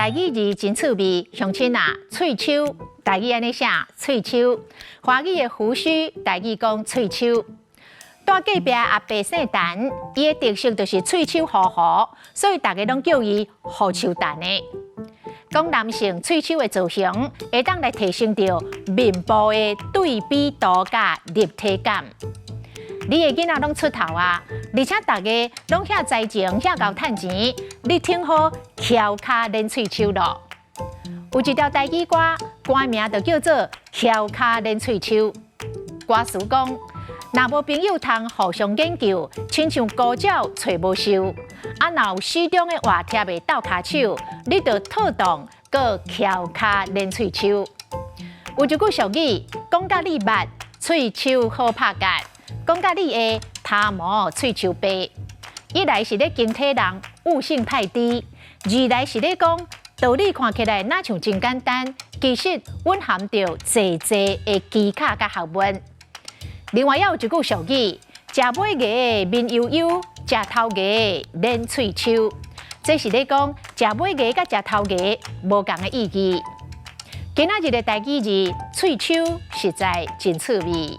台語字真趣味，鄉親啊，喙鬚，台語按呢寫，喙鬚；華語的鬍鬚，台語講喙鬚。蹛隔壁阿伯姓陳，伊的特色就是喙鬚糊糊，所以大家攏叫伊胡鬚陳的。講男性喙鬚的造型，會當來提升著面部的對比度佮立體感。你的囡仔攏出頭啊，而且大家攏遐才情，遐𠢕趁錢，你挺好翹跤練喙鬚囉。有一條台語歌，歌名就叫做《翹跤練喙鬚》。歌詞講：若無朋友通互相研究，親像孤鳥揣無獸。啊，若有死忠的活貼的鬥跤手，你就套動閣翹跤練喙鬚。有一句俗語，講甲你捌，喙鬚好拍結；講甲你會，頭毛喙鬚白。一來是咧警惕人悟性太低，二來是咧講道理看起來若像真簡單，其實蘊含著濟濟的技巧佮學問。另外，也有一句俗語：食尾牙面悠悠，食頭牙練喙鬚。這是咧講食尾牙佮食頭牙無仝的意義。今仔日的台語字喙鬚實在真趣味。